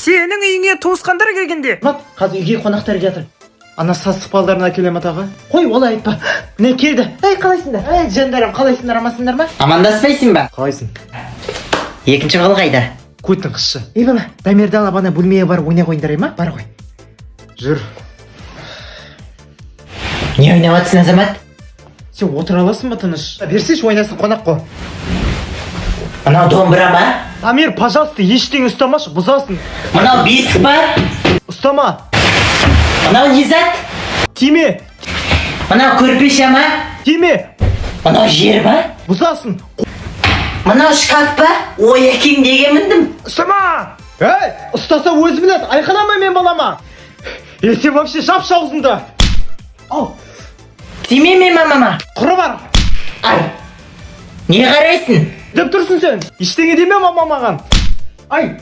Сенің үйіңе туысқандар келгенде. Азамат, қазір үйге қонақтар келе жатыр. Ана сасық балдарын әкеле ма тағы? Қой, олай айтпа. Міне, келді. Ей, қалайсыңдар? Ей, жандарым, қалайсыңдар, амансыңдар ма? Амандаспайсың ба? Қалайсың? Екінші қол қайда? Көттің қысшы. Ей, бала, Дамирді алып, ана бөлмеге барып ойнай қойыңдар ма? Бар ғой. Жүр. Не ойнап жатсың, Азамат? Сен отыра аласың ба тыныш? Берсейші, ойнасын, қонақ қой. Мынау домбыра ма? Дамир, пожалуйста, ештеңе ұстамашы, бұзасың. Мынау бесік па? Ұстама. Мынау не зат? Тиме. Мынау көрпеше ма? Тиме. Мынау жер ма? Бұзасың. Мынау шкаф па? Ой, әкең, неге міндім? Ұстама! Ей, ұстаса өзі біледі. Айқайлама мен балама. Е, сен вообще жапшы аузыңды. Ау, Тиме ме мамама? құры бар. Ай, не қарайсың? Деп тұрсың сен. Ештеңе деме мама маған. Ай.